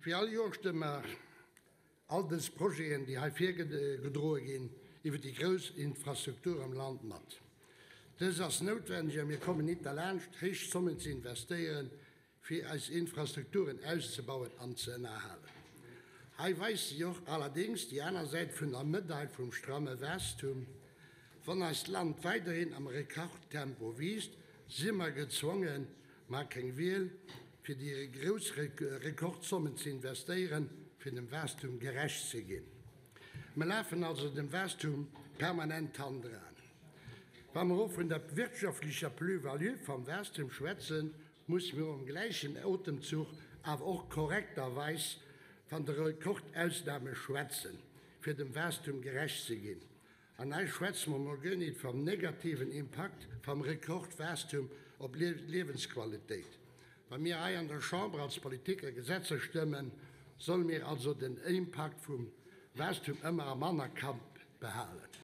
Wéi all Joer stëmme mer all dës Projeten, déi hei virgedroe ginn, iwwer déi grouss Infrastruktur am Land mat. Dës ass noutwendeg a mir kommen nit derlaanscht, héich Zommen ze investéieren, fir eis Infrastrukturen auszebauen an ze ënnerhalen. Hei weist sech och allerdéngs déi aner Säit vun der Medail vum stramme Waastum. Wann eist Land weiderhin am Rekordtempo wiisst, si mer gezwongen, mer keng Wiel, fir déi grouss Rekordsommen ze investéieren, fir dem Waastum gerecht ze ginn. Mer lafen also dem Waastum permanent hanneran. Wa mer och vun der wirtschaftlecher Plus-value vam Waastum schwätzen, musse mir am gläichen Otemzuch awer och korrekterweis van de Rekordausname schwätzen, fir dem Waastum gerecht ze ginn. An hei schwätze mer mol guer nit vam negativen Impakt vam Rekordwaastum op d'Liewensqualitéit. Wa mir hei an der Chamber als Politiker Gesetzer stëmmen, solle mir also den Impakt vum Waastum ëmmer am Hannerkapp behalen.